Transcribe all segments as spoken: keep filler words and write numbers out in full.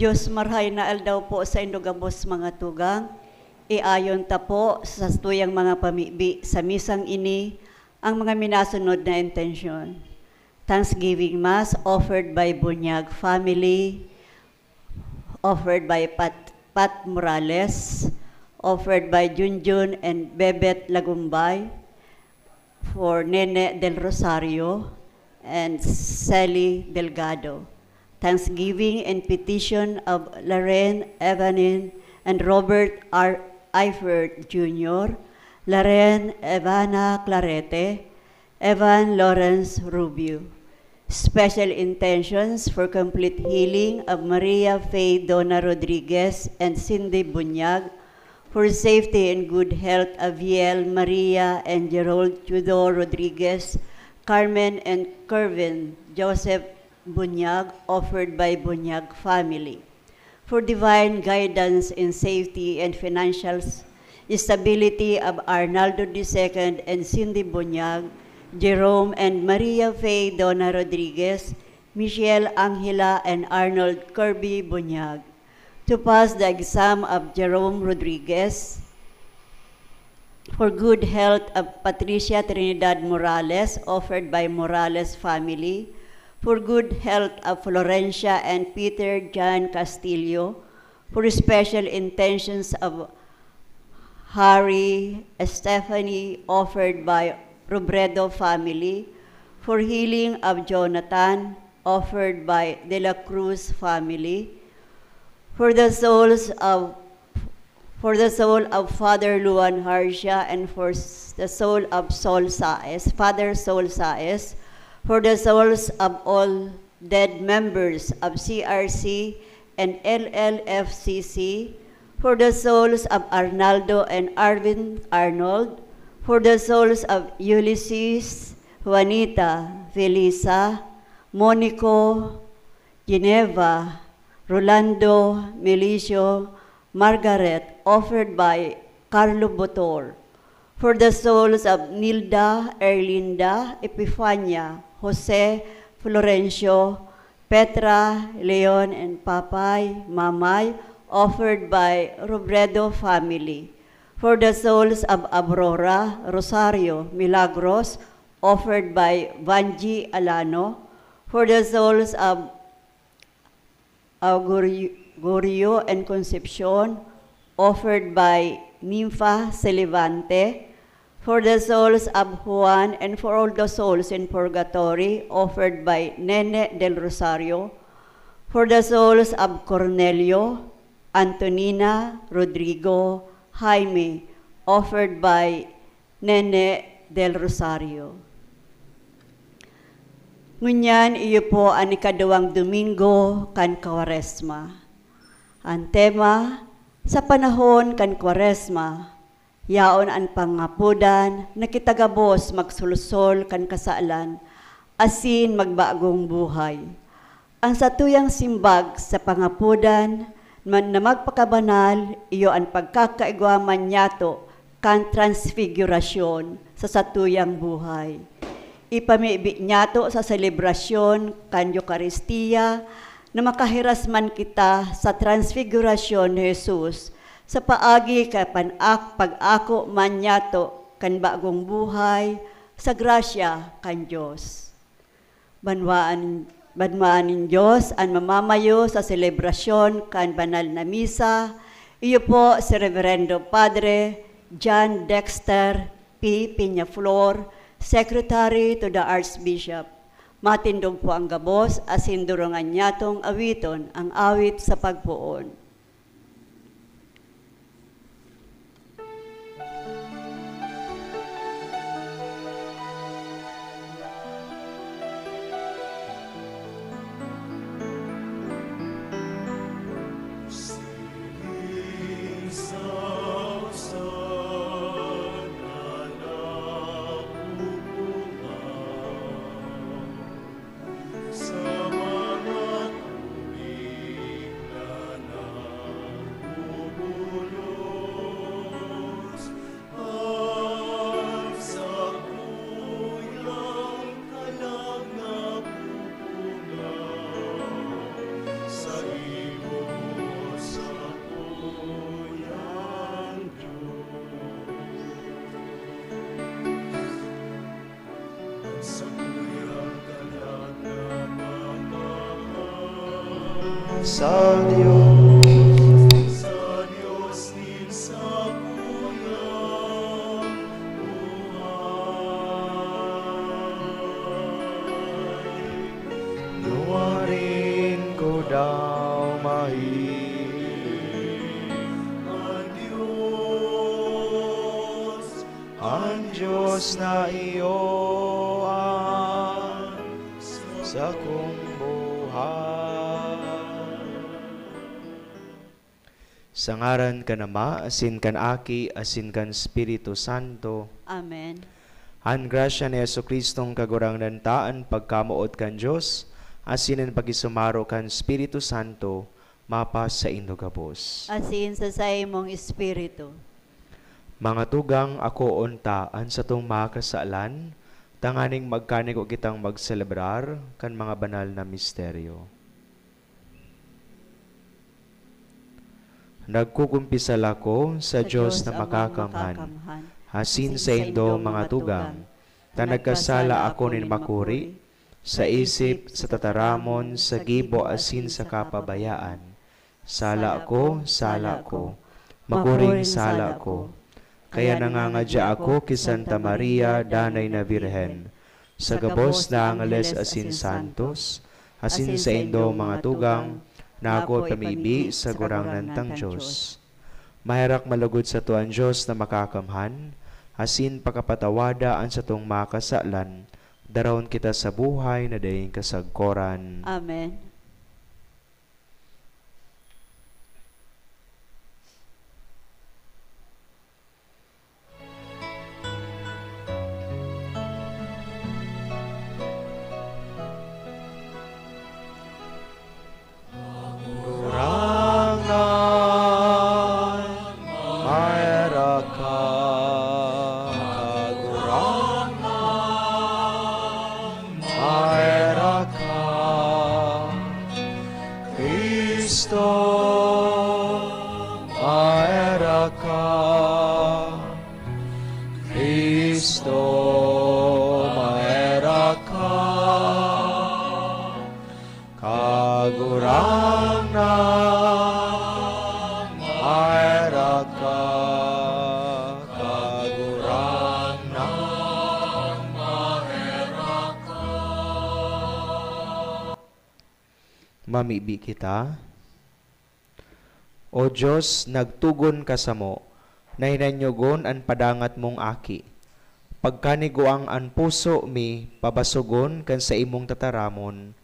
Diyos, marhay na aldaw po saindo gabos, mga tugang. Iayon ta po sa satuyang mga pamibi sa misang ini ang mga minasunod na intensyon. Thanksgiving Mass offered by Bunyag family, offered by Pat, Pat Morales, offered by Junjun and Bebet Lagumbay, for Nene Del Rosario and Sally Delgado. Thanksgiving and petition of Laren Evanin and Robert R. Eifert Junior, Laren Evana Clarete, Evan Lawrence Rubio. Special intentions for complete healing of Maria Faye Dona Rodriguez and Cindy Bunyag, for safety and good health of Viel Maria and Gerald Tudor Rodriguez, Carmen and Kervin Joseph Bunyag, offered by Bunyag family. For divine guidance in safety and financial s-, stability of Arnaldo the second and Cindy Bunyag, Jerome and Maria Faye Dona Rodriguez, Michelle Angela and Arnold Kirby Bunyag. To pass the exam of Jerome Rodriguez, for good health of Patricia Trinidad Morales, offered by Morales family, for good health of Florencia and Peter John Castillo, for special intentions of Harry, Stephanie, offered by Robredo family, for healing of Jonathan, offered by De La Cruz family, for the souls of for the soul of Father Luan Harcia and for s-, the soul of Sol Saez, Father Sol Saez, for the souls of all dead members of C R C and L L F C C, for the souls of Arnaldo and Arvin Arnold, for the souls of Ulysses, Juanita, Felisa, Monico, Geneva, Rolando, Melicio, Margaret, offered by Carlo Botor. For the souls of Nilda, Erlinda, Epifania, Jose, Florencio, Petra, Leon, and Papay, Mamay, offered by Robredo family. For the souls of Aurora, Rosario, Milagros, offered by Vanji Alano. For the souls of Augurio and Concepcion, offered by Nympha Celivante, for the souls of Juan and for all the souls in purgatory, offered by Nene del Rosario, for the souls of Cornelio, Antonina, Rodrigo, Jaime, offered by Nene del Rosario. Ngunyan, iyo po an ikaduwang Domingo kan Kwaresma. An tema, sa panahon kan Kwaresma, yaon an pangapodan na kita gabos magsolsol kan kasalan asin magbagong buhay. An satuyang simbag sa pangapodan man na magpakabanal, iyo an pagkakaigwa man nyato kan transfigurasyon sa satuyang buhay. Ipamibi nyato sa selebrasyon kan Eukaristia na makahiras man kita sa transfigurasyon ni Jesus sa paagi kan pan-, ak-, pag-ako man nyato kan bagong buhay sa grasya kan Dios. Banwaan, banwaan nin Dios an mamamayo sa selebrasyon kan banal na misa. Iyo po si Reverendo Padre John Dexter P. Peñaflor, Secretary to the Archbishop. Matindog po ang gabos, asin durungan nyatong awiton ang awit sa pagpoon. Sa Dios, sa Dios nin sakuyang buhay. Nuarin ko daw mahiling an Dios, an Dios na iyo an sakong buhay. Sa ngaran kan Ama, asin kan Aki, asin kan Espiritu Santo. Amen. An grasya ni Jesu-Cristong Kagurangnan ta, an pagkamoot kan Dios, asin an pakisumaro kan Espiritu Santo, mapasaindo gabos. Asin sa saimong espiritu. Mga tugang, akoon ta an satong mga kasalan, tanganing magkanigo kitang magselebrar kan mga banal na misteryo. Nagkukumpisal ako sa Sa Dios Dios na among makakamhan, makakamhan, asin asin saindo, saindo, mga mga tugang, tugang, ta nagkasala ako nin makuri, sa isip, sa tataramon, sa gibo, asin sa kapabayaan. Sala ko, sala ko, makuring sala ko. Kaya nangangadya ako ki Santa Maria, Danay na Birhen, sa gabos na angeles asin santos, asin saindo, mga tugang, na ako pamibi sa Kagurangnan tang Dios. Maherak malugod sato an Dios na makakamhan, asin pakapatawada an satong mga kasalan, darawon kita sa buhay na daing kasagkoran. Amen. Kagurangnan, maherak ka. Kagurangnan, maherak ka. Cristo, maherak ka. Cristo, maherak ka. Kagurangnan, maherak ka. Kagurangnan, maherak ka. Mamibi kita. O Dios, nagtugon ka samo, na hinanyogon an padangat mong Aki. Pagkaniguang an puso mi pabasogon kan saimong tataramon,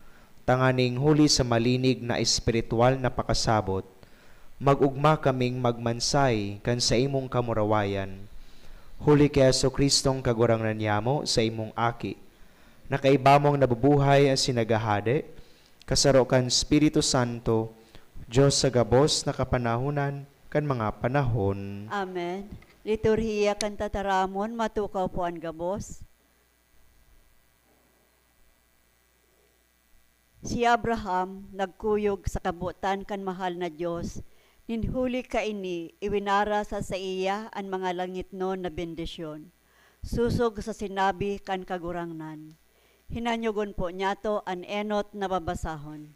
tanganing huli sa malinig na espiritual na pakasabot, mag-ogma kaming magmansay kan saimong kamurawayan. Huli ki Jesu-Cristong Kagurangnan niyamo, saimong Aki, na kaiba mong nabubuhay asin naghahade, kasaro kan Espiritu Santo, Dios sa gabos na kapanahonan kan mga panahon. Amen. Liturhiya kan tataramon, matukaw po an gabos. Si Abraham nagkuyog sa kabotan kan mahal na Dios, nin huli kaini iwinara sa saiya an mga langitnon na bendisyon, sosog sa sinabi kan Kagurangnan. Hinanyogon po niyato an enot na babasahon.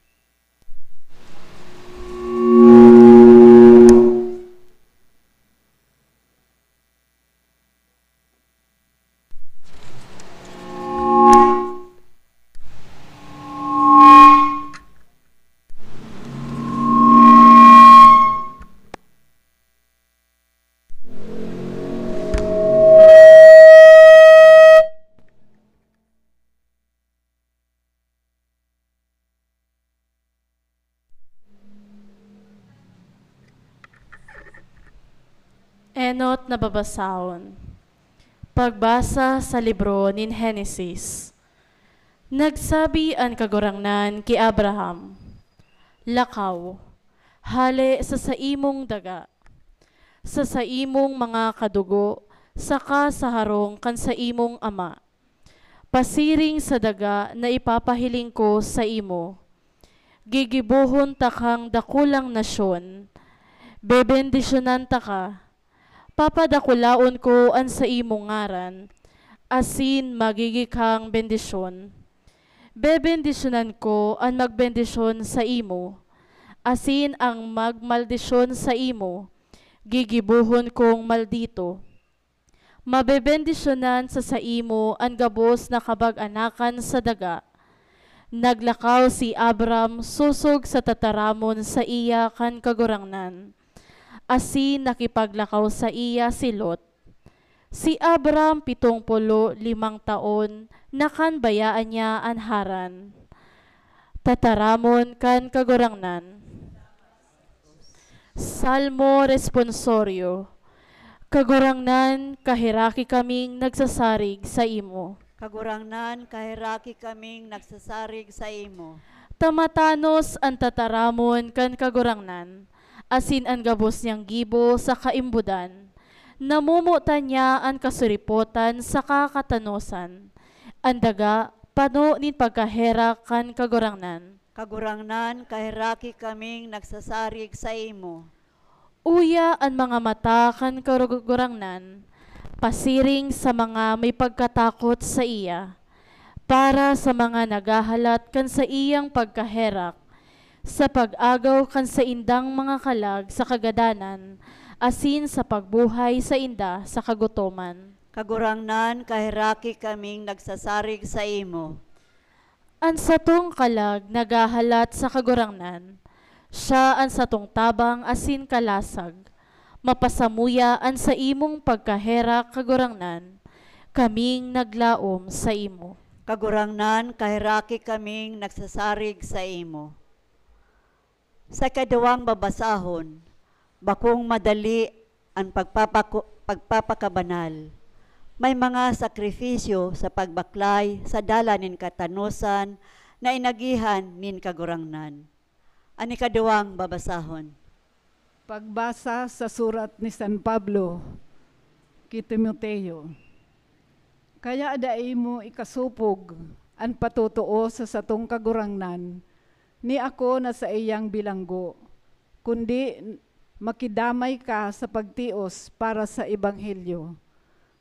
Enot na babasahon. Pagbasa sa libro nin Henesis. Nagsabi an Kagurangnan ki Abraham, "Lakaw, hale sa saimong daga, sa saimong mga kadugo, saka sa harong kan saimong ama, pasiring sa daga na ipapahiling ko saimo. Gigibohon takang dakulang nasyon, bebendisyonan taka, papadakulaon ko an saimong ngaran, asin magigi kang bendisyon. Bebendisyonan ko an magbendisyon saimo, asin ang magmaldisyon saimo, gigibohon kong maldito. Mabebendisyonan sa saimo an gabos na kabag-anakan sa daga. Naglakaw si Abram sosog sa tataramon saiya kan Kagurangnan, asin nakipaglakaw saiya si Lot. Si Abram, pitong polo limang taon na kan bayaan niya an Haran. Tataramon kan Kagurangnan. Salmo Responsorio. Kagurangnan, kaheraki kaming nagsasarig saimo. Kagurangnan, kaheraki kaming nagsasarig saimo. Tamatanos an tataramon kan Kagurangnan, asin an gabos niyang gibo sa kaimbodan. Namomotan niya an kasuripotan saka katanosan. An daga pano nin pagkaherak kan Kagurangnan. Kagurangnan, kaheraki kaming nagsasarig saimo. Uya an mga mata kan Kagurangnan pasiring sa mga may pagkatakot saiya, para sa mga naghahalat kan saiyang pagkaherak, sa pag-agaw kan saindang mga kalag sa kagadanan, asin sa pagbuhay sainda sa kagutoman. Kagurangnan, kaheraki kaming nagsasarig saimo. An satong kalag naghahalat sa Kagurangnan, siya an satong tabang asin kalasag. Mapasamuya an saimong pagkaherak, Kagurangnan, kaming naglaom saimo. Kagurangnan, kaheraki kaming nagsasarig saimo. Sa ikaduwang babasahon, bakong madali an pagpapaku-, pagpapakabanal. May mga sakrifisyo sa pagbaklay sa dalan nin katanosan na inagihan nin Kagurangnan. An ikaduwang babasahon. Pagbasa sa surat ni San Pablo ki Timoteo. Kaya dai mo ikasopog an patotoo sa satong Kagurangnan, ni ako na saiyang bilanggo, kundi makidamay ka sa pagtios para sa ebanghelyo,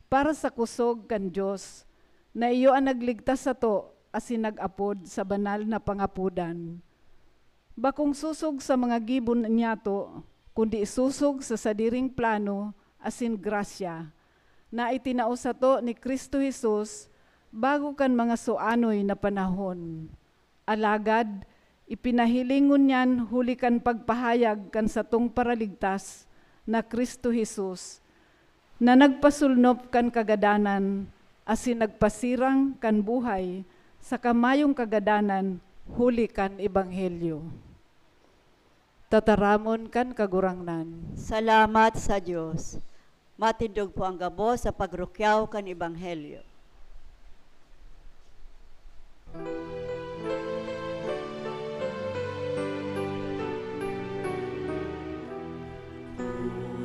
para sa kusog kan Dios, na iyo an nagligtas sato asin nag-apod sa banal na pangapodan. Bakong sosog sa mga gibo niyato, kundi sosog sa sadiring plano asin grasya, na itinao sato ni Cristo Jesus bago kan mga suanoy na panahon. Alagad ipinahiling ngunyan huli kan pagpahayag kan satong Paraligtas na Cristo Jesus, na nagpasulnop kan kagadanan asin nagpasirang kan buhay sa kamayong kagadanan huli kan ebanghelyo. Tataramon kan Kagurangnan. Salamat sa Dios. Matindog po ang gabos sa pagrukyaw kan ebanghelyo.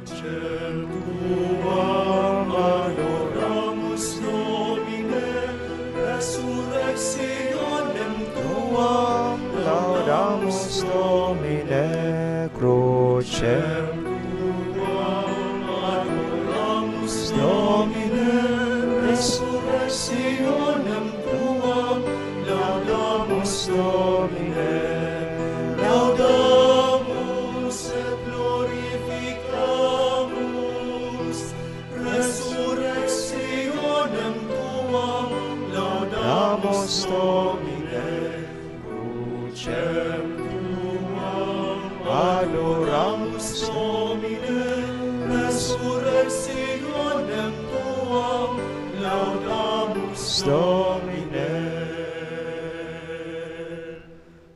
Crucem tuam adoramus, Domine, resurrectionem tuam laudamus, Domine, crucem tuam adoramus, Domine, resurrectionem tuam laudamus, Domine, laudamus et glorificamus resurrectionem tuam, laudamus, Domine, crucem tuam adoramus, Domine, resurrectionem tuam, laudamus, Domine.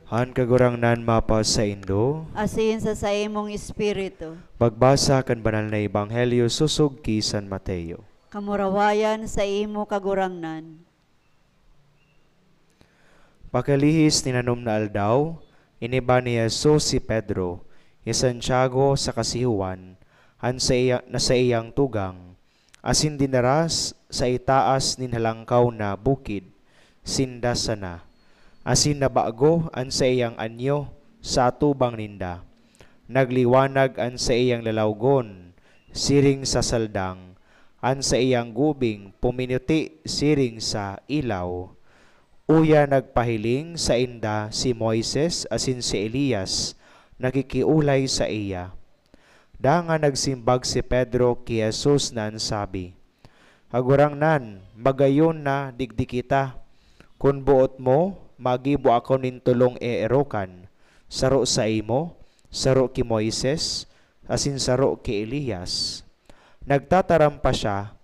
An Kagurangnan mapasaindo. Asin sa saimong espiritu. Pagbasa kan Banal na Ebanghelyo sosog ki San Mateo. Kamurawayan saimo, Kagurangnan. Pakalihis nin anom na aldaw, iniba ni Jesus si Pedro, hi Santiago saka si Juan, an saiya-, na saiyang tugang, asin dinara s-, sa itaas nin halangkaw na bukid, sinda sana. Asin nabago an saiyang anyo sa atubang ninda. Nagliwanag an saiyang lalawgon siring sa saldang, an saiyang gubing puminuti siring sa ilaw. Uya nagpahiling sainda si Moises asin si Elias, nakikiolay saiya. Dangan nagsimbag si Pedro ki Jesus na an sabi, "Kagurangnan, magayon na digdi kita. Kun boot mo, magibo ako nin tolong eerokan, saro saimo, saro ki Moises, asin saro ki Elias." Nagtataram pa siya,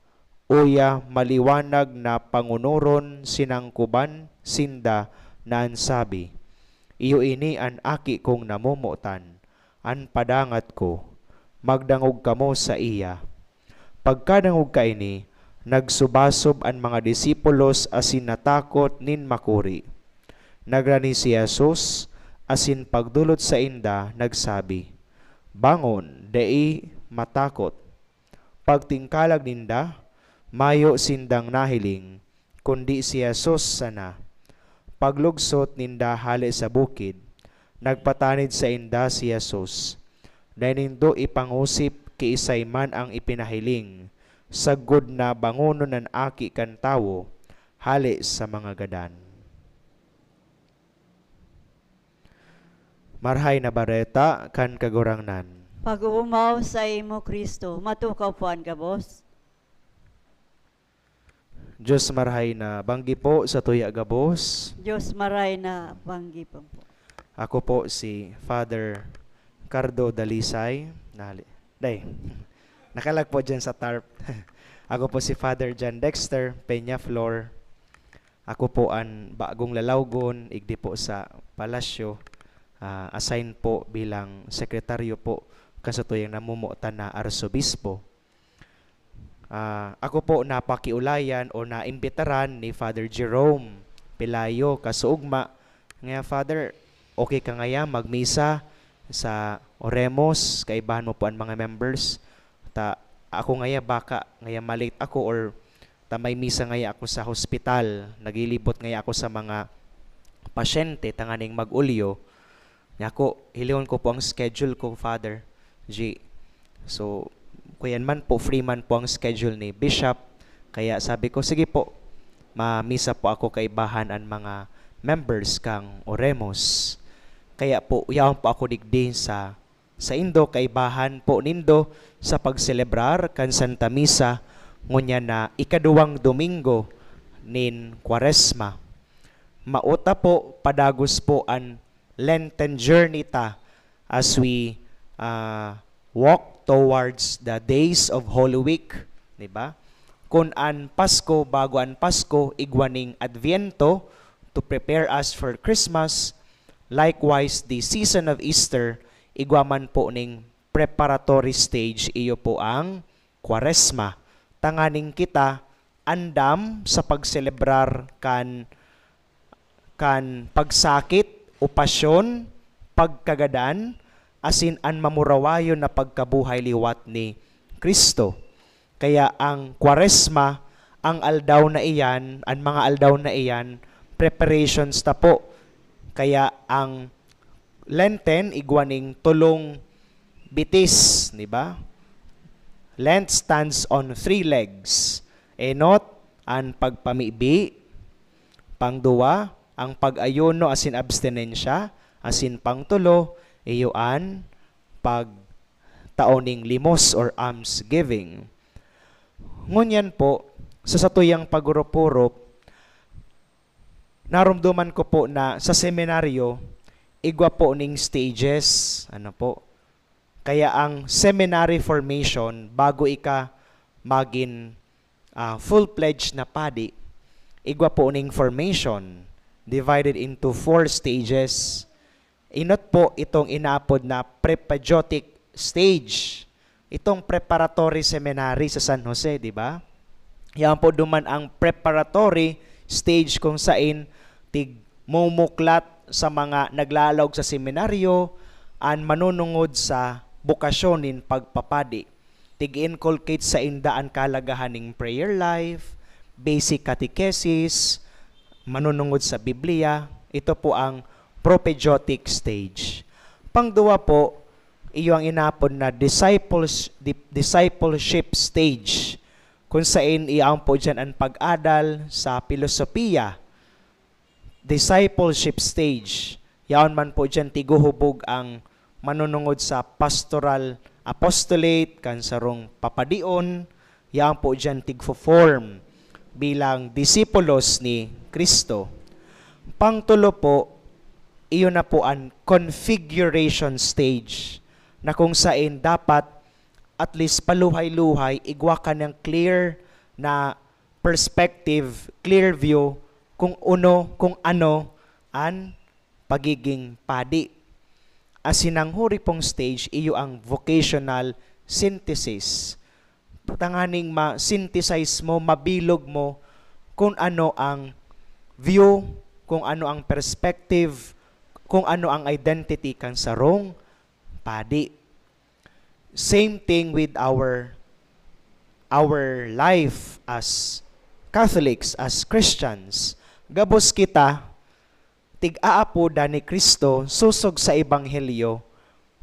uya maliwanag na pangunoron sinangkuban sinda na an sabi, "Iyo ini an Aki kong namomotan, an padangat ko. Magdangog kamo saiya." Pagkadangog kaini, nagsubasob an mga disipulos asin natakot nin makuri. Nagrani si Jesus, asin pagdolot sainda, nagsabi, "Bangon, dai matakot." Pagtingkalag ninda, mayo sindang nahiling, kundi si Jesus sana. Paglugsot ninda hale sa bukid, nagpatanid sainda si Jesus. Dai nindo ipangosip kiisay man an ipinahiling, sagkod na bangonon an Aki kan Tawo hale sa mga gadan. Marahay na Bareta kan Kagurangnan. Pag-oomaw saimo, Cristo. Matukaw po an gabos. Diyos marahay na banggi po sa tuya gabos. Diyos marahay na banggi po. Ako po si Father Cardo Dalisay. Nali. Day. Nakalag po dyan sa tarp. Ako po si Father John Dexter Peñaflor. Ako po an bagong lalawgon, igdi po sa palasyo. Ah, assign po bilang sekretaryo po kan satuyang namomotan na arsobispo. Ah, ako po napakiulayan o naimbitaran ni Father Jerome Pelayo Kasuugma nga, "Father, okay ka ngaya magmisa sa Oremus? Kaibahan mo po an mga members. Ta ako ngaya baka ngaya malate ako or ta may misa ngaya ako sa hospital, naglilibot ngaya ako sa mga pasyente tanganing mag-Ulyo." Niya ako, "Hilingon ko po ang schedule ko, Father G." So, kuyan man po, free man po ang schedule ni Bishop. Kaya sabi ko, "Sige po, mamisa po ako kaibahan an mga members kang Oremus." Kaya po, yaon po ako digdi sa saindo, kaibahan po nindo sa pagselebrar kan Santa Misa, ngunyan na ikaduwang Domingo nin Kwaresma. Mao ta po, padagos po an Lenten journey ta as we, ah, walk towards the days of Holy Week, di ba? Kun an Pasko, bago an Pasko, igwa ning Adviento to prepare us for Christmas, likewise, the season of Easter, igwa man po ning preparatory stage, iyo po ang Kwaresma. Tanganing kita andam sa pagselebrar kan, kan pagsakit o pasyon, pagkagadan, asin an mamurawayon na pagkabuhay liwat ni Cristo. Kaya ang Kwaresma, ang aldaw na iyan, an mga aldaw na iyan, preparations ta po. Kaya ang Lenten, igwa ning tolong bitis, di ba? Lent stands on three legs. Enot, an pagpamibi. Pangduwa, ang pag-ayuno asin abstinensya. Asin pangtulo, iyo an pagtao ning limos or almsgiving. Ngunyan po, sa satuyang pagurop-urop, naromdoman ko po na sa seminaryo, igwa po ning stages, ano po. Kaya ang seminary formation, bago ika magin, ah, full-fledged na padi, igwa po ning formation, divided into four stages. Enot po itong inaapod na prepagiotic stage, itong preparatory seminary sa San Jose, di ba? Yan po duman ang preparatory stage kung sain tigmumuklat sa mga naglalaog sa seminaryo an manunungod sa bokasyon nin pagpapadi. Tig-inculcate sainda an kahalagahan nin prayer life, basic catechesis, manunungod sa Biblia. Ito po ang propedeutic stage. Pangduwa po, iyo ang inapod na disciples-, di-, discipleship stage, kung sain iyan po dyan ang pag-adal sa pilosopiya, discipleship stage. Yaon man po dyan tiguhubog ang manunungod sa pastoral apostolate kan sarong papadion, yaon po diyan tigfo-form bilang disipulos ni Cristo. Pangtulo po, iyo na po an configuration stage, na kung saen dapat at least paluhay-luhay igwa ka ng clear na perspective, clear view kung uno, kung ano an pagiging padi. Asin ang huri pong stage, iyo ang vocational synthesis. Tanganing ma-synthesize mo, mabilog mo kung ano ang view, kung ano ang perspective, kung ano ang identity kan sarong padi. Same thing with our our life as Catholics, as Christians. Gabos kita tig-aapodan ni Cristo sosog sa ebanghelyo,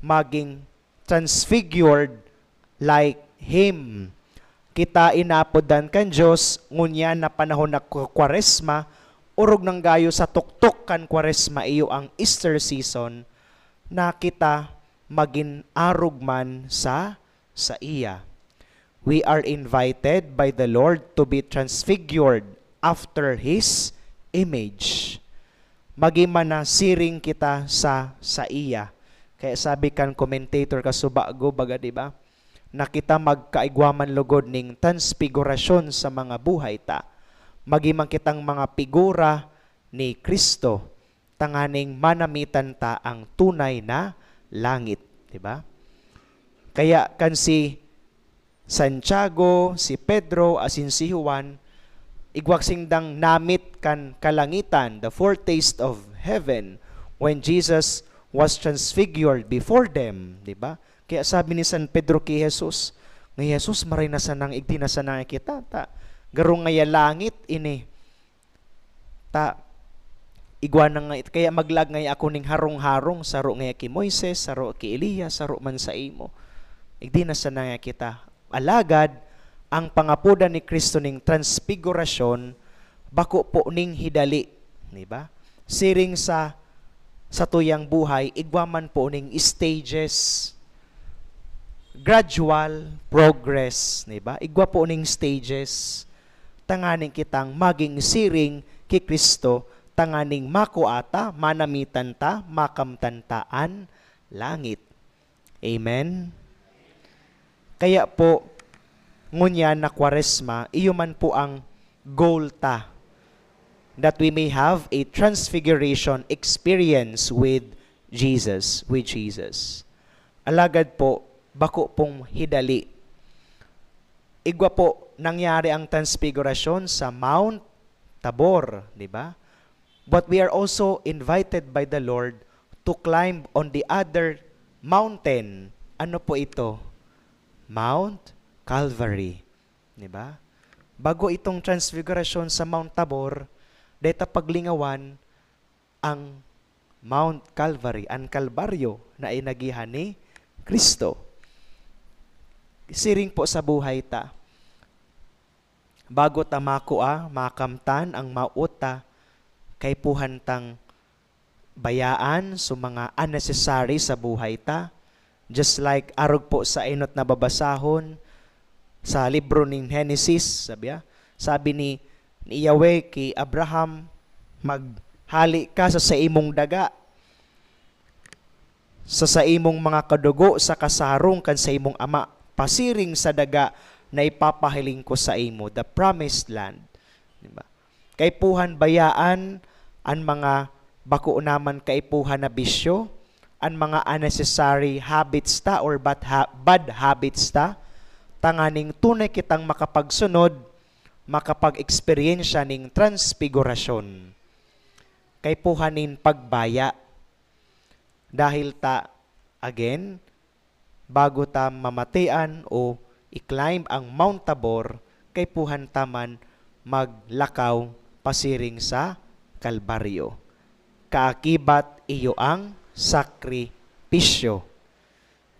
maging transfigured like Him. Kita inaapodan kan Dios ngunyan na panahon na Kwa-, Kwaresma, orog nang gayo sa tuktok kan Kwaresma, iyo ang Easter season, na kita magin arog man sa saiya. We are invited by the Lord to be transfigured after His image. Magin man na siring kita sa saiya. Kaya sabi kan commentator kasubago, baga, di ba? Na kita magkaigwa man lugod ning transfigurasyon sa mga buhay ta. Magin man kitang mga figura ni Cristo, tanganing manamitan ta ang tunay na langit, di ba? Kaya kan si Santiago, si Pedro, asin si Juan, igwa sindang namit kan kalangitan, the foretaste of heaven, when Jesus was transfigured before them, di ba? Kaya sabi ni San Pedro ki Jesus, "Nga Jesus, maray na sanang, igdi na sana kita, ta garo ngaya langit ini." Ta, igwa na nga it-, kaya maglag ngaya ako ning harong-harong, saro ngaya ki Moises, saro ki Elias, saro man saimo. Igdi na sana ngaya kita. Alagad, ang pangapodan ni Cristo ning transfigurasyon, bako po ning hidali, di ba? Siring sa, sa tuyang buhay, igwa man po ning stages, gradual progress, di ba? Igwa po ning stages, tanganing kitang magin siring ki Cristo, tanganing makua ta, manamitan ta, makamtan ta an langit. Amen? Kaya po, ngunyan na Kwaresma, iyo man po ang goal ta, that we may have a transfiguration experience with Jesus, with Jesus. Alagad po, bako pong hidali. Igwa po nangyari ang transfigurasyon sa Mount Tabor, di ba? But we are also invited by the Lord to climb on the other mountain. Ano po ito? Mount Calvary. Di ba? Bago itong transfigurasyon sa Mount Tabor, deta paglingawan ang Mount Calvary, an Kalbaryo na inagihan ni Cristo. Siring po sa buhay ta. Bago ta makua, makamtan ang mawot ta, kaipuhan tang bayaan so mga unnecessary sa buhay ta. Just like arog po sa enot na babasahon sa libro ning Henesis, sabi, ah, sabi ni, ni Yahweh ki Abraham, "Maghale ka sa saimong daga, sa saimong mga kadugo, saka sa harong kan saimong ama, pasiring sa daga na ipapahiling ko saimo," the promised land. Di ba? Kaipuhan bayaan an mga bako naman kaipuhan na bisyo, an mga unnecessary habits ta or bad ha-, bad habits ta, tanganing tunay kitang makapagsunod, makapag-eksperyensya ning transfigurasyon. Kaipuhan nin pagbaya. Dahil ta, again, bago ta mamatean o i-climb ang Mount Tabor, kaipuhan ta man maglakaw pasiring sa Kalbaryo. Kaakibat iyo ang sakripisyo.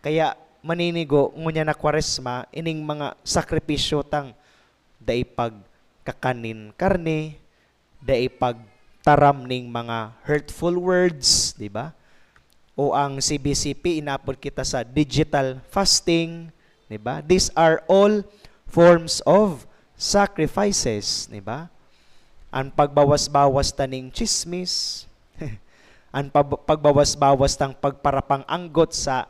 Kaya maninigo, ngunyan na Kwaresma, ining mga sakripisyo tang dai pagkakan nin karne, dai pagtaram ning mga hurtful words, di ba? o ang C B C P, inaapod kita sa digital fasting, di ba? These are all forms of sacrifices, di ba? Ang pagbawas-bawas ta ning chismis, ang pab-, pagbawas-bawas tang pagparapang-anggot sa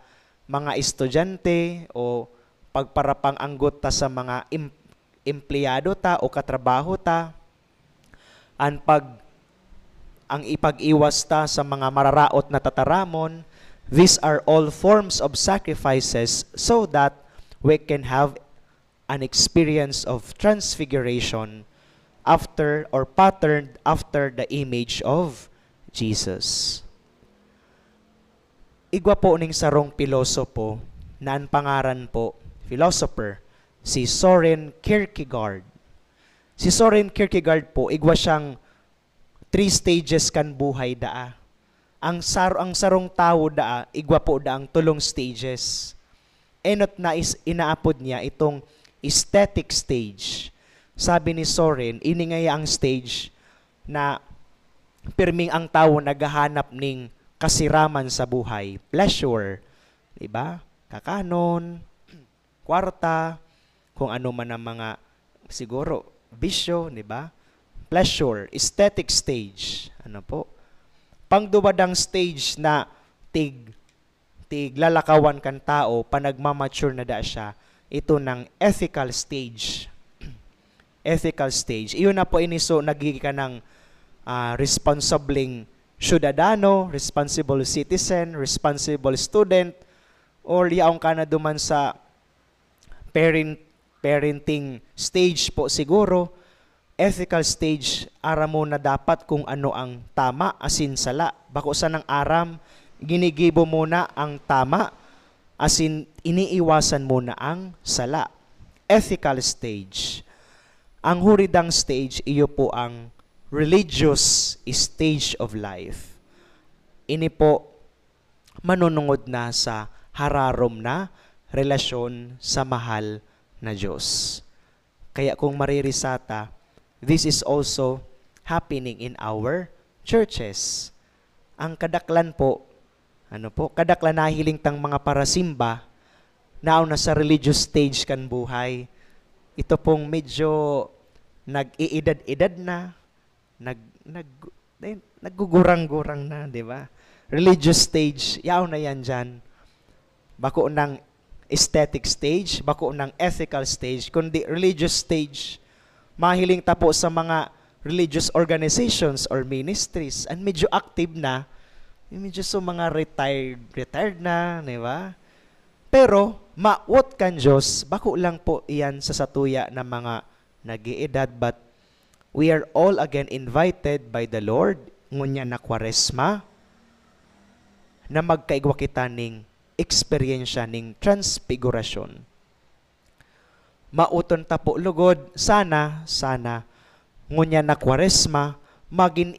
mga estudyante o pagparapang-anggot ta sa mga em-, empleyado ta o katrabaho ta, ang pag-, ang ipag-iwas ta sa mga mararaot na tataramon, these are all forms of sacrifices so that we can have an experience of transfiguration after or patterned after the image of Jesus. Igwa po ning sarong pilosopo na an pangaran po, philosopher, si Soren Kierkegaard. Si Soren Kierkegaard po, igwa siyang three stages kan buhay daa. Ang sar-, ang sarong tawo daa, igwa po daang tolong stages. Enot na is-, inaapod niya itong aesthetic stage. Sabi ni Soren, ini ngaya ang stage na pirming ang tawo naghahanap ning kasiraman sa buhay, pleasure, di ba? Kakanon, kwarta, kung ano man ang mga, siguro, bisyo, di ba? Pleasure, aesthetic stage. Ano po? Pangduwadang stage na tig-, tiglalakawan kan tao, panagmamature na da siya, ito ng ethical stage. Ethical stage. Iyon na po ini, so, nagiging ka ng, ah, responsibleng syudadano, responsible citizen, responsible student, or yaon ka na duman sa parent-, parenting stage po siguro, ethical stage, aram mo na dapat kung ano ang tama asin sala. Bako sanang aram, ginigibo mo na ang tama, asin iniiwasan mo na ang sala. Ethical stage. Ang huridang stage, iyo po ang religious stage of life. Ini po manunungod na sa hararom na relasyon sa mahal na Diyos. Kaya kung maririsa ta, this is also happening in our churches. Ang kadaklan po, ano po, kadaklan nahiling tang mga parasimba, nauna sa religious stage kan buhay. Ito pong medyo nag-iidad-idad na, nag-, nag-, eh, naggugurang-gurang na, di ba? Religious stage, yaon na yan dyan. Bako ng aesthetic stage, bako ng ethical stage, kundi religious stage. Mahiling ta po sa mga religious organizations or ministries, and medyo active na, medyo sa mga retired, retired na, di ba? Pero, mawot kan Diyos, bako lang po iyan sa satuya na mga nag-iedad, but we are all again invited by the Lord, ngunyan na Kwaresma, na magkaigwa kita ning eksperyensya ning transfigurasyon. Maoton ta po lugod, sana, sana, ngunyan na Kwaresma, magin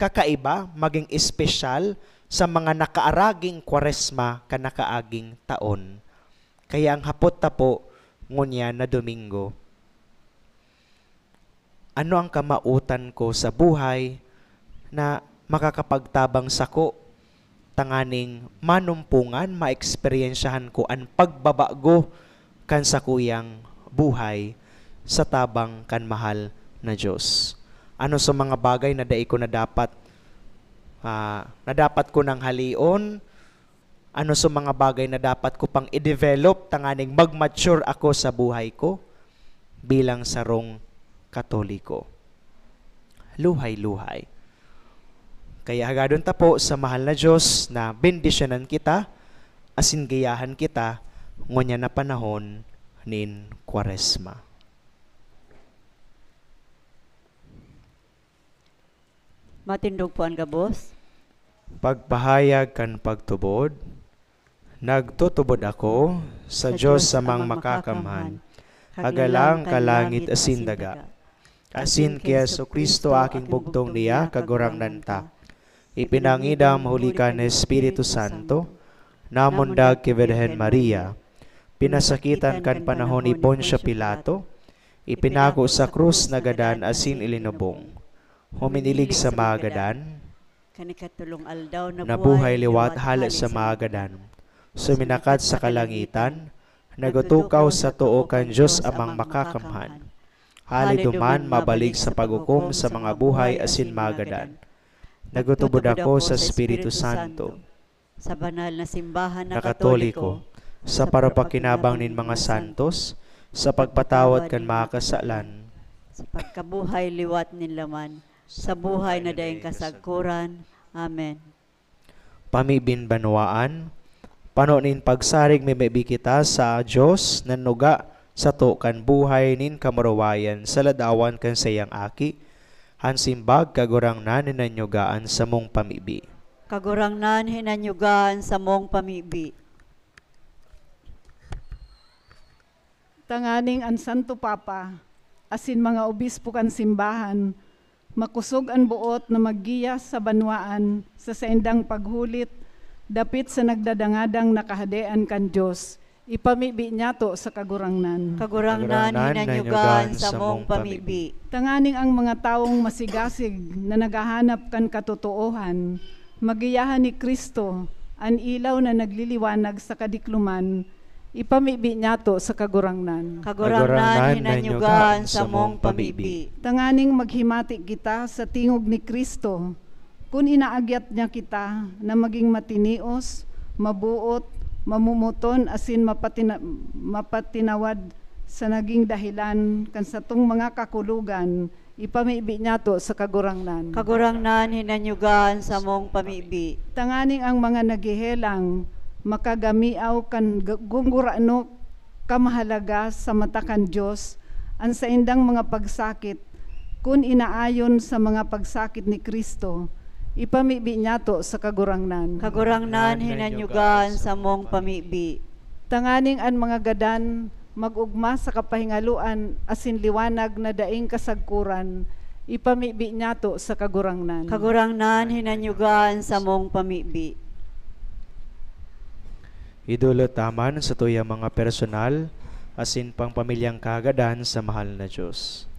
kakaiba, maging espesyal sa mga nakaaraging Kwaresma kan nakaaging taon. Kaya ang hapot ta po ngunyan na Domingo, ano ang kamawotan ko sa buhay na makakapagtabang sako tanganing manumpongan, maeksperyensyahan ko an pagbabago kan sakuyang buhay sa tabang kan mahal na Diyos? Ano sa mga bagay na dai ko na dapat, ah, na dapat ko nang haleon? Ano sa mga bagay na dapat ko pang i-develop tanganing mag-mature ako sa buhay ko bilang sarong Katoliko? Luhay-luhay. Kaya hagadon ta po sa mahal na Diyos na bendisyonan kita, asin gayahan kita, ngunyan na panahon nin Kwaresma. Matindog po an gabos. Pagpahayag kan pagtubod. Nagtutubod ako sa Sa Diyos Diyos samang Amang makakamhan, Makakamhan, Kagalang kan langit asin daga, asin ki Jesu-Cristo aking bugtong niya, Kagurangnan ta. Ipinangidam huli kan Espiritu Santo, namundag ki Birhen Maria, pinasakitan kan panahon ni Poncio Pilato, ipinako sa krus, nagadan asin ilinubong. Huminilig sa mga gadan, Kan ikatolong aldaw, nabuhay liwat hale sa mga gadan. Suminakat sa kalangitan, nagtutukaw sa too kan Dios Amang Makakamhan. Hale duman mabalik sa paghukom sa mga buhay asin mga gadan. Nagtutubod ako sa Espiritu Santo, sa banal na simbahan na Katoliko, sa parapakinabang nin mga santos, sa pagpatawad kan mga kasalan, sa pagkabuhay liwat nin laman, sa buhay na daing kasagkoran. Amen. Pamibin banwaan, pano nin pagsarig mimibi kita sa Dios na nuga sato kan buhay nin kamurawayan sa ladawan kan saiyang Aki, an simbag, Kagurangnan, hinanyuga an samong pamibi. Kagurangnan, hinanyuga an samong pamibi. Tanganing an Santo Papa asin mga obispo kan simbahan makosog an boot na maggiya sa banwaan sa saindang paghulit dapit sa nagdadangadang na Kahadean kan Dios, ipamibi niyato sa Kagurangnan. Kagurangnan, Kagurangnan, hinanyuga an samong pamibi. Tanganing ang mga tawong masigasig na naghahanap kan katotoohan, magiyahan ni Cristo, an ilaw na nagliliwanag sa kadikloman, ipamibi niyato sa Kagurangnan. Kagurangnan, Kagurangnan, hinanyuga an samong pamibi. Tanganing maghimati kita sa tingog ni Cristo, kun inaagyat niya kita na maging matinios, maboot, mamomoton asin mapatina-, mapatinawad sa naging dahelan kan satong mga kakulogan, ipamibi niyato sa Kagurangnan. Kagurangnan, hinanyuga an samong pamibi. Tanganing ang mga naghehelang makagamiaw kan g-, gurugurano kamahalaga sa mata kan Dios an saindang mga pagsakit, kun inaayon sa mga pagsakit ni Cristo, ipamibi niyato sa Kagurangnan. Kagurangnan, hinanyuga an samong pamibi. Tanganing an mga gadan mag-ogma sa kapahingaloan asin liwanag na daing kasagkoran, ipamibi niyato sa Kagurangnan. Kagurangnan, hinanyuga an samong pamibi. Idolot ta man satuyang mga personal asin pangpamilyang kagadan sa mahal na Dios.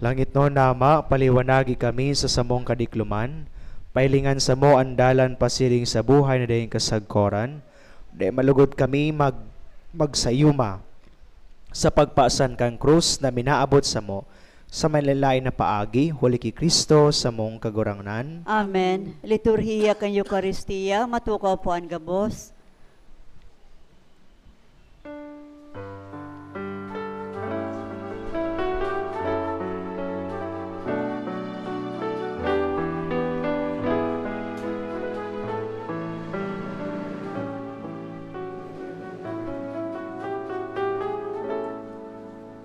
Langitnon na Ama, paliwanagi kami sa samong kadikloman, pahilingan samo an dalan pasiring sa buhay na daing kasagkoran, dai malugod kami mag-, magsayuma sa pagpasan kan krus na minaabot samo sa manlaen-laen na paagi, huli ki Cristo, samong Kagurangnan. Amen. Liturhiya kan Eukaristia, matukaw po an gabos.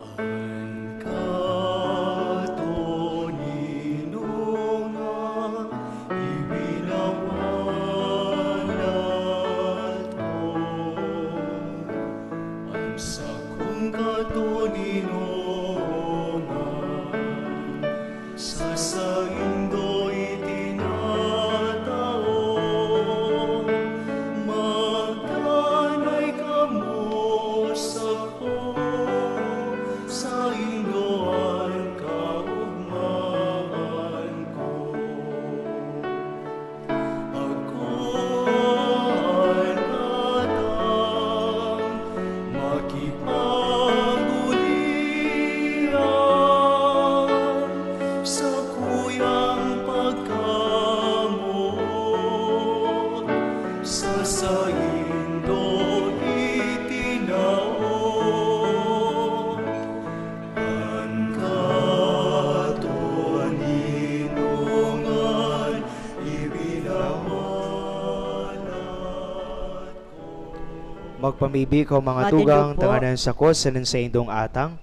An katoninongan ibinawalat ko, an sakong katoninongan sa saindo itinatao, magdanay kamo sako, saindo an kaogmahan ko. Ako an atang makipagulian, sakuyang pagkamoot sa saindo itinao. An katoninongan ibinawalat ko. Magpamibi ko, mga tugang, tanganing an sako asin an saindong atang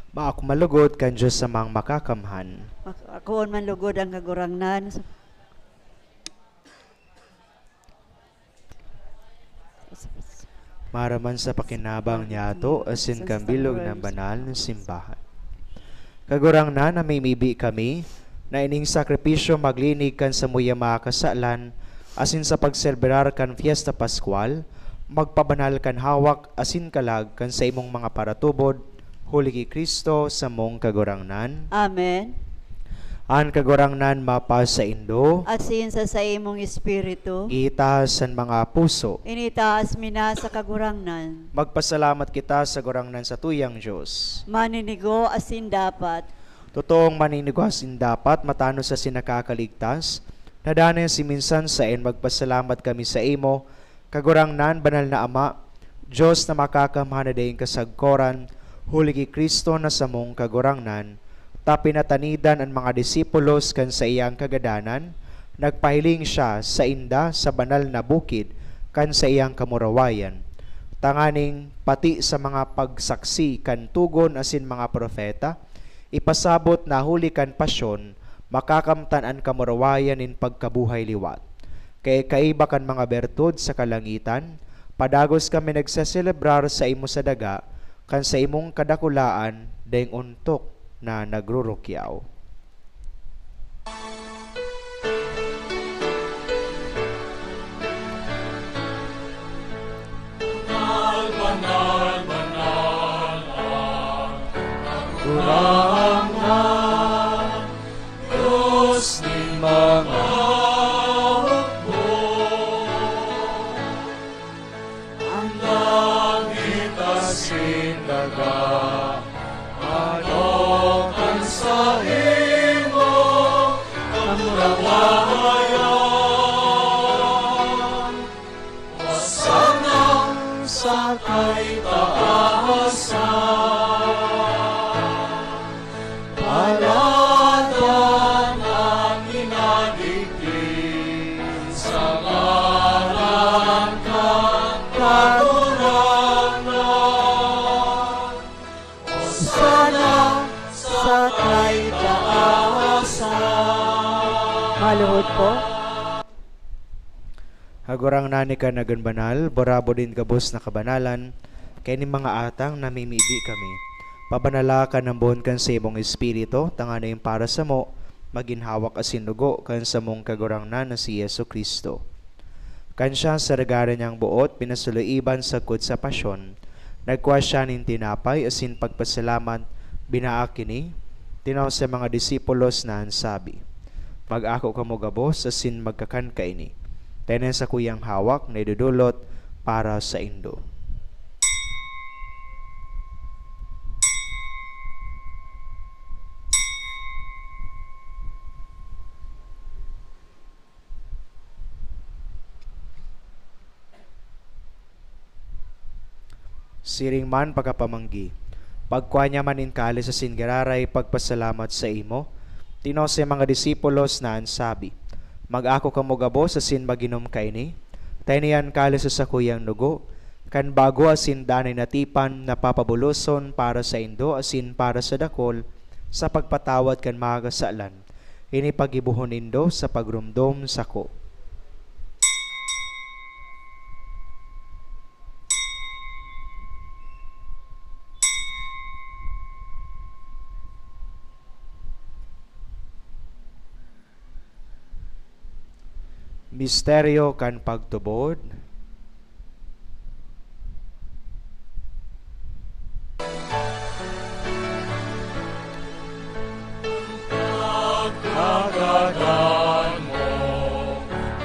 maako man lugod kan Dios Amang Makakamhan. Mak-, akoon man lugod an Kagurangnan. Maaraman sa pakinabang niyato asin kan bilog na banal na simbahan. Kagurangnan, namimibi kami na ining sakripisyo maglinig kan samuyang mga kasalan asin sa pagselebrar kan Fiesta Pascual, magpabanal kan hawak asin kalag kan saimong mga paratubod, Huli ki Cristo, samong Kagurangnan. Amen. An Kagurangnan mapasaindo. Asin sa saimong espiritu. Itaas an mga puso. Initaas mi na sa Kagurangnan. Magpasalamat kita sa Gurangnan satuyang Dios. Maninigo asin dapat. Totoong maninigo asin dapat, matanos asin nakakaligtas, na danay si minsan saen magpasalamat kami saimo, Kagurangnan, Banal na Ama, Dios na makakamhan na daing kasagkoran, huli ki Cristo na samong Kagurangnan, ta pinatanidan an mga disipulos kan saiyang kagadanan, nagpahiling siya sainda sa banal na bukid kan saiyang kamurawayan, tanganing pati sa mga pagsaksi kan togon asin mga propeta, ipasabot na huli kan pasyon, makakamtan an kamurawayan nin pagkabuhay liwat. Kaya kaiba kan mga bertud sa kalangitan, padagos kami nagseselebrar saimo sa daga, kan saimong kadakulaan daing ontok na nagrurukyaw. Banal, banal, banal ang Kagurangnan, Dios nin mga hukbo. Ang langit asin daga, ano kan saimo kamurawayan? Hosanna sa kaitaasan. Paladan an minadigdi sa ngaran kan Kagurangnan. Hosanna sa kaitaasan. Maluhod po. Kagurangnan, ika nagin banal, barabod nin gabos na kabanalan, kaya nin mga atang namimibi kami. Pabanala kan ambon kan saimong Espiritu, tanganing para samo, magin hawak asin dugo kan samong Kagurangnan na si Jesu-Cristo. Kan siya sa ragara niyang boot pinasuluiban sagkod sa pasyon, nagkua siya nin tinapay asin pagpasalamat, binaak ini, tinaw sa mga disipulos na an sabi, "Mag-ako kamo gabos asin magkakan kaini. Ta ini an sakuyang hawak na idodolot para saindo." Siring man pagkapamanggi, pagkua niya man nin kalis asin giraray pagpasalamat saimo, tinaw sa mga disipulos na an sabi, "Mag-ako kamo gabos asin mag-inom kaini, ta ini an kalis sa sakuyang dugo, kan bago asin danay na tipan na papabuloson para saindo asin para sa dakul sa pagpatawad kan mga kasalan. Ini paggibohon nindo sa pagromdom sako." Misteryo kan pagtubod. Kagadan mo,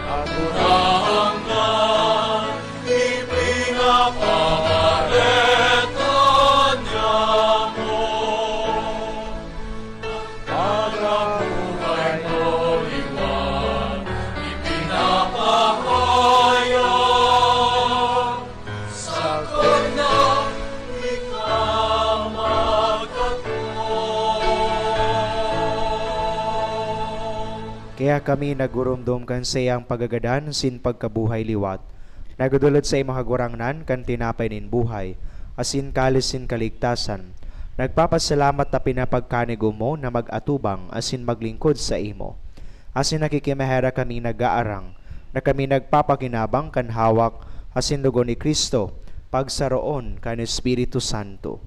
Kagurangnan, ipinapakareta niya mo. Pagkabuhay mo liwat, ipinapahayag. Sakon na ika magkatong. Kaya kami nagurumdom kan saiyang pagagadan sin pagkabuhay liwat. Nagdodolot sa imo, Kagurangnan, kan tinapay nin buhay, asin kalis nin kaligtasan. Nagpapasalamat ta pinapagkanigo mo na mag-atubang asin maglingkod sa imo. Asin nakikimaherak kaming nag-aarang na kami nagpapakinabang kan hawak asin dugo ni Cristo, pagsaroon kan Espiritu Santo.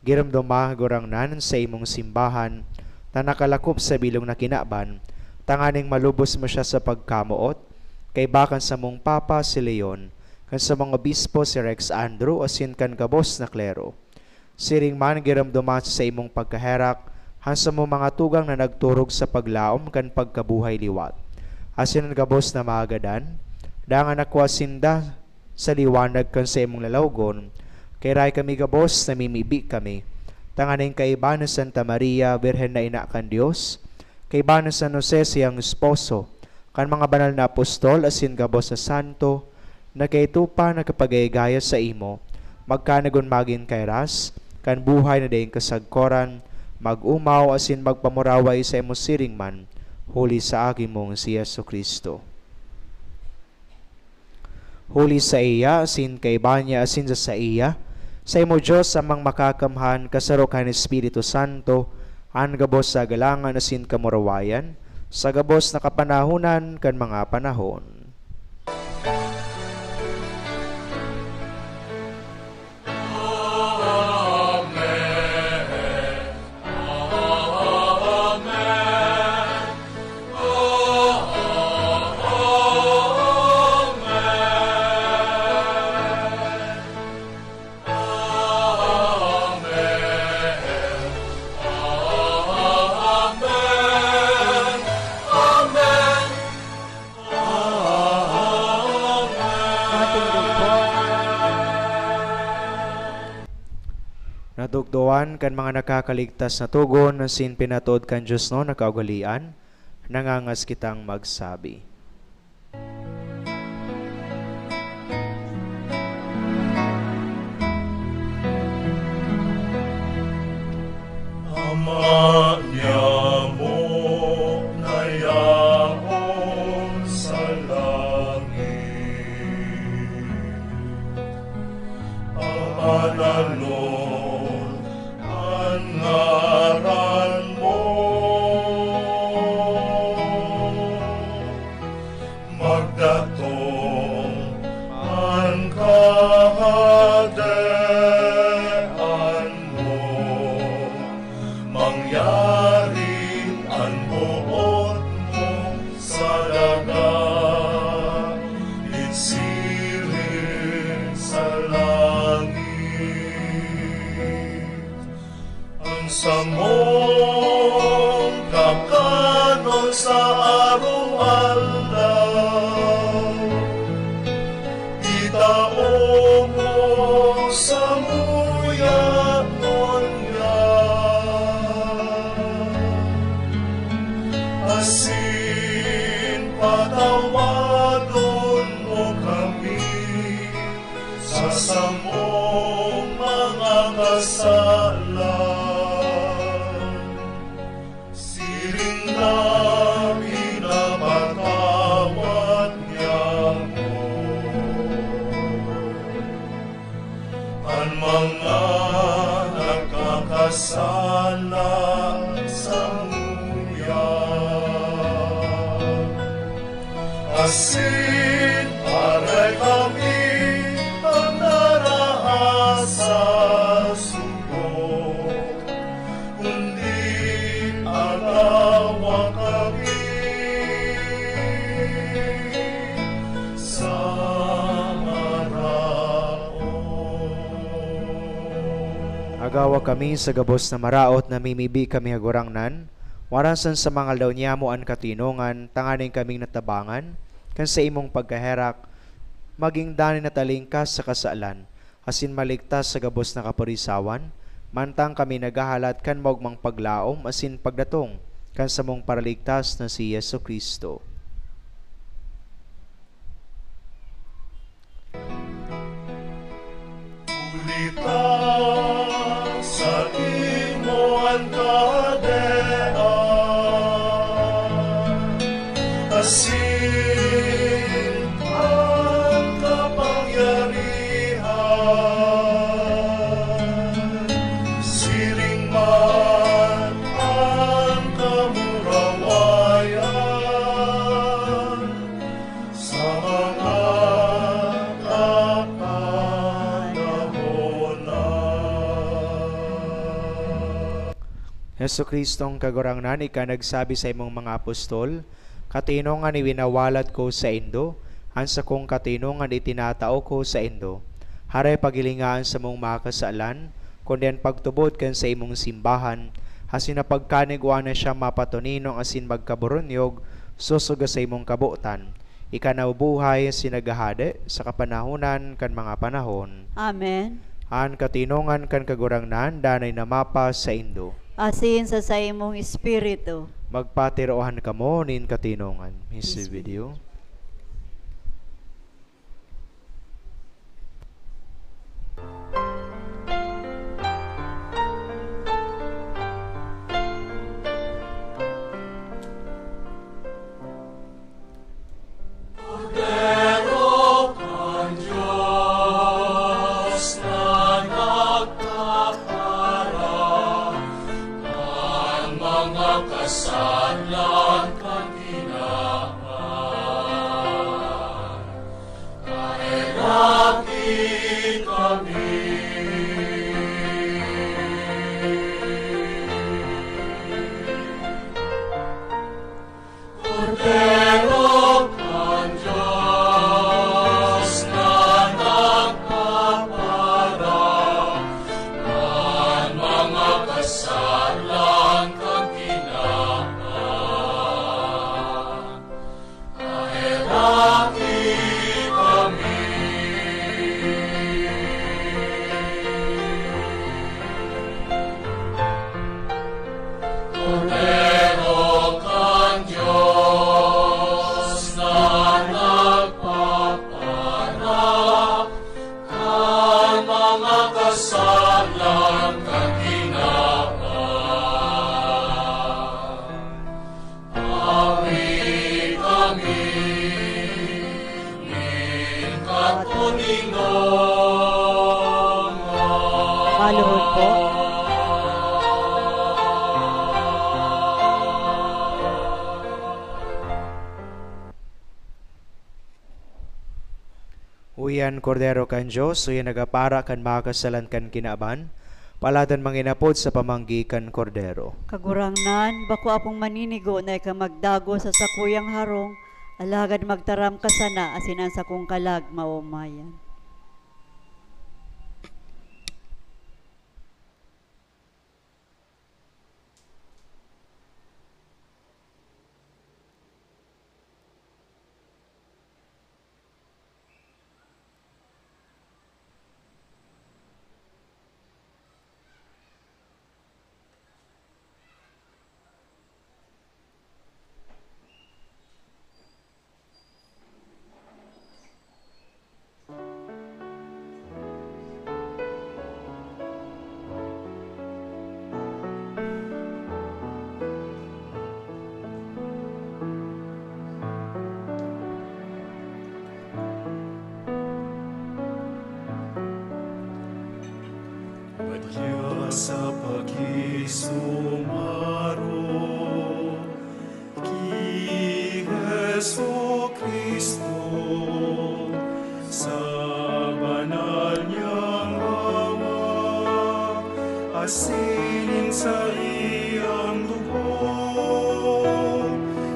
Giromdoma, Kagurangnan, sa imong simbahan na nakalakop sa bilog na kinaban, tanganing malubos mo siya sa pagkamoot, kaiba kan samong Papa si Leon, kan samong Obispo si Rex Andrew, asin kan gabos na klero. Siring man, giromdoman sa saimong pagkaherak an samong mga tugang na nagturog sa paglaom kan pagkabuhay liwat. Asin an gabos na mga gadan, dangan nakua sinda sa liwanag kan saimong lalawgon. Kairay kami gabos, namimibi kami, tanganing kaiba ni Santa Maria, Birhen na Ina kan Dios, kaiba ni San Jose, saiyang esposo, kan mga banal na apostol asin gabos na santo, na kaito pa nakapagayagaya saimo, magkanagon magin kairas kan buhay na daing kasagkoran, mag-omaw asin magpamuraway saimo siring man, huli sa Aki mong si Jesu-Cristo. Huli saiya, asin kaiba niya, asin sa saiya, saimo, Dios Amang Makakamhan, kasaro kan Espiritu Santo, an gabos na kagalangan asin kamurawayan, sa gabos na kapanahonan kan mga panahon. Amen. Amen. Ating dugpon. Natukdoan kan mga nakakaligtas na togon asin pinatod kan Dios na kaugalean, nangangas kitang magsabi. Ama niamo na yaon sa langit, pabananon an ngaran mo. Magdatong an Kahadean mo, mangyari an boot mo sa daga, siring sa langit. An samong kakanon sa araw-araw, itao mo samuya ngunyan, asin patawadon mo kami sa samong mga kasalan, siring na pinapatawad niamo an mga nagkakasala samuya. Asin aray kami an naraha sa sugod, kundi agawa kami sa maraot. Agawa kami sa gabos na maraot, namimibi kami, Kagurangnan, waransan sa mga aldaw niamo an katinongan, tanganing kaming natabangan kan saimong pagkaherak, magin danay na talingkas sa kasalan, asin maligtas sa gabos na kaporisawan, mantang kami naghahalat kan maogmang paglaom asin pagdatong kan samong Paraligtas na si Jesu-Cristo. Huli ta saimo an kahadean, asin an kapangyarihan, siring man an kamurawayan, sa mga kapanahonan. Jesu-Cristong Kagurangnan, ika nagsabi sa imong mga apostol, "Katinongan iwinawalat ko saindo, an sakong katinongan itinatao ko saindo." Haray paghilinga an samong mga kasalan, kundi an pagtubod kan saimong simbahan, asin na pagkanigwa na siya mapatoninong asin magkaburunyog, sosog sa saimong kabotan. Ika na buhay asin naghahade sa kapanahonan kan mga panahon. Amen. An katinongan kan Kagurangnan danay na mapasaindo. Asin sa saimong espiritu. Magpatirohan kamo nin katinongan. Miss Video. Kordero kan Dios na nagkapara kan mga kasalan kan tinawan, kaheraki kami. Kordero kan Dios na nagpapara kan mga kasalan kan tinawan, kaheraki kami. Kordero kan Dios na nagpapara kan mga kasalan kan tinawan, awi kami nin katoninongan. Maluhod po. Uyan, Kordero kan Dios, uyan nagapara kan mga kasalan kan kinaban, paladan manginapod sa pamanggi kan Kordero. Kagurangnan, bako akong maninigo na ika magdagos sa sakuyang harong, alagad magtaram ka sana asin an sakong kalag maomayan. Madya sa pakisumaro ki Jesu-Cristo, sa banal niyang hawak asin saiyang dugo,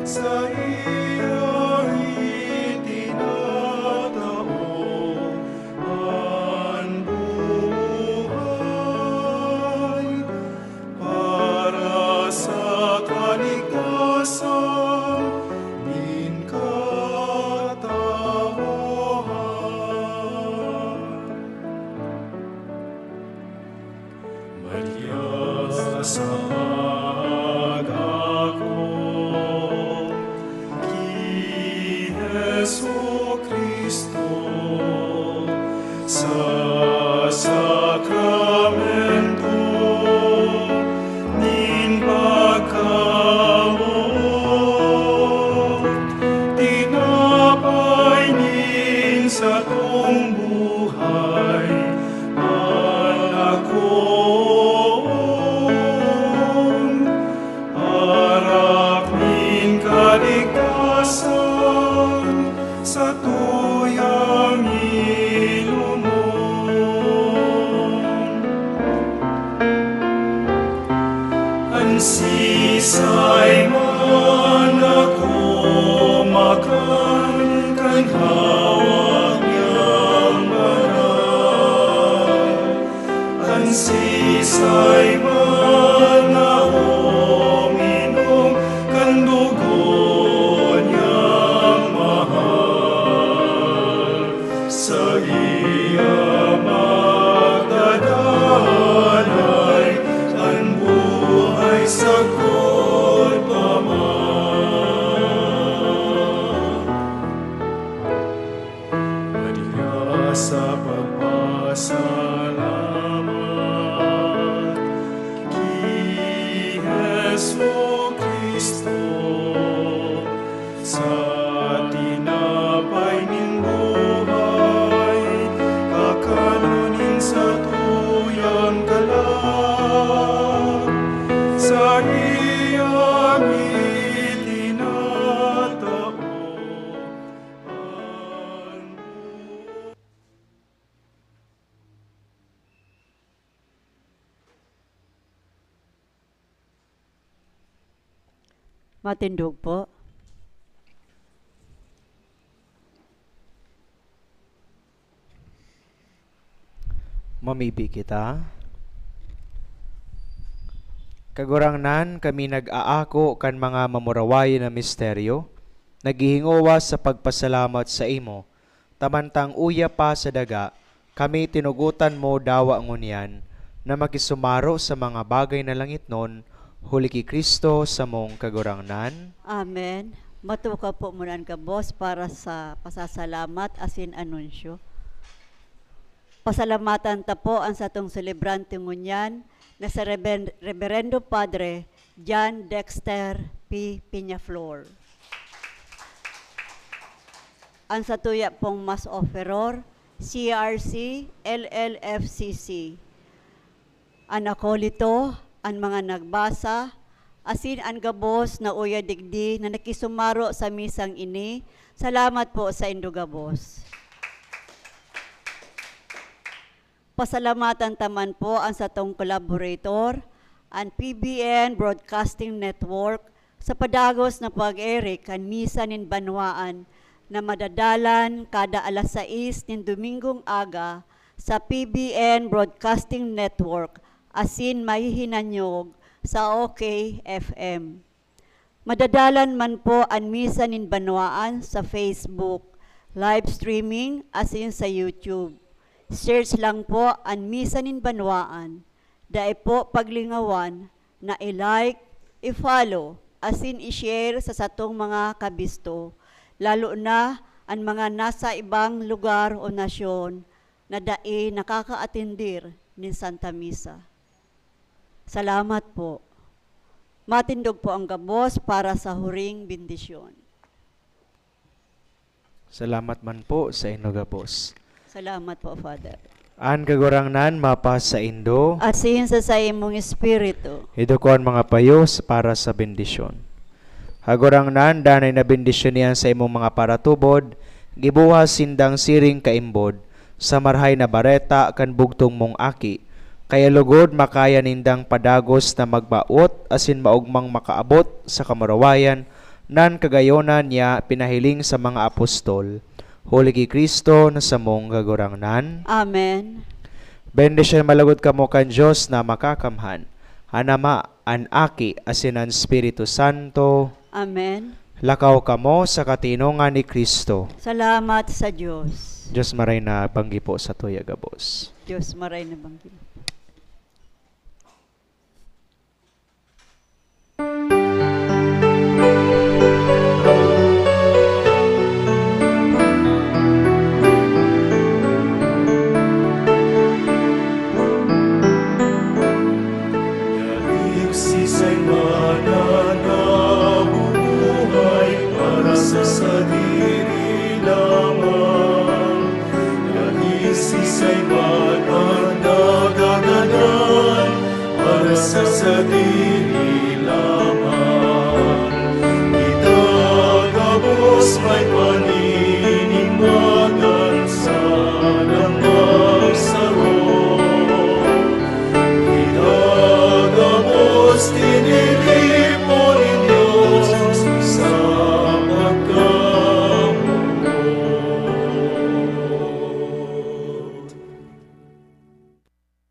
saiya itinatao an buhay para sa kaligtasan nin katawohan. Madya sa pag-ako ki Jesu-Cristo, sa sakramento nin pagkamoot, tinapay nin satong buhay, panakoon, arak nin kaligtasan, satuyang ilomon. An sisay man na kumakan kan hawak niyang banal, an si Sa mga uminom kan dugo niyang mahal, saiya magdadalay an buhay sagkod pa man. Maligaya sa pagpasalamat ki Jesu-Cristo, sa tinapay nin buhay, kakanon nin satuyang kalag, saiya mi tinatao. Matindog po. Mamibi kita. Kagurangnan, kami nag-aako kan mga mamurawayon na misteryo, naghihingowa sa pagpasalamat saimo, ta mantang uya pa sa daga, kami tinugotan mo dawa ngunyan, na makisumaro sa mga bagay na langitnon, huli ki Cristo samong Kagurangnan. Amen. Matukaw po muna an gabos para sa pasasalamat asin anunsyo. Pasalamatan ta po an satong selebrante ngunyan na si Reben-, Reberendo Padre John Dexter P. Peñaflor. An satuya pong Mass Offeror, C R C, L L F C C. An akolito, an mga nagbasa, asin an gabos na uya digdi na nakisumaro sa misang ini, salamat po saindo gabos. Pasalamatan ta man po an satong collaborator, an P B N Broadcasting Network, sa padagos na pag-ere kan Misa nin Banwaan na madadalan kada alas sais nin Domingong aga sa P B N Broadcasting Network asin mahihinanyog sa O K F M. Madadalan man po an Misa nin Banwaan sa Facebook, live streaming, asin sa YouTube. Search lang po an Misa nin Banwaan. Dai po paglingawan na i-like, i-follow, asin i-share sa satong mga kabisto, lalo na an mga nasa ibang lugar o nasyon na dai nakakaatendir nin Santa Misa. Salamat po. Matindog po ang gabos para sa huring bendisyon. Salamat man po saindo gabos. Salamat po, Father. An Kagurangnan mapasaindo. Asin sa saimong espiritu. Idukon mga payos para sa bendisyon. Kagurangnan, danay na bendisyon niyan sa imong mga paratubod, gibuhas sindang siring kaimbod sa Marahay na Bareta kan bugtong mong Aki. Kaya lugod makaya nindang padagos na magbaot asin maogmang makaabot sa kamurawayan nan kagayonan niya pinahiling sa mga apostol, huli ki Cristo na samong Kagurangnan. Amen. Bendisyon malugod kamo kan Dios na Makakamhan, an Ama, an Aki, asin an Espiritu Santo. Amen. Lakaw kamo sa katinongan ni Cristo. Salamat sa Dios. Dios maray na banggi po sa tuya gabos. Dios maray na banggi. Yaig siisay man an nabubuhay para sa sadiri lamang. Yaig siisay man an nagagadan para sa sadiri lamang.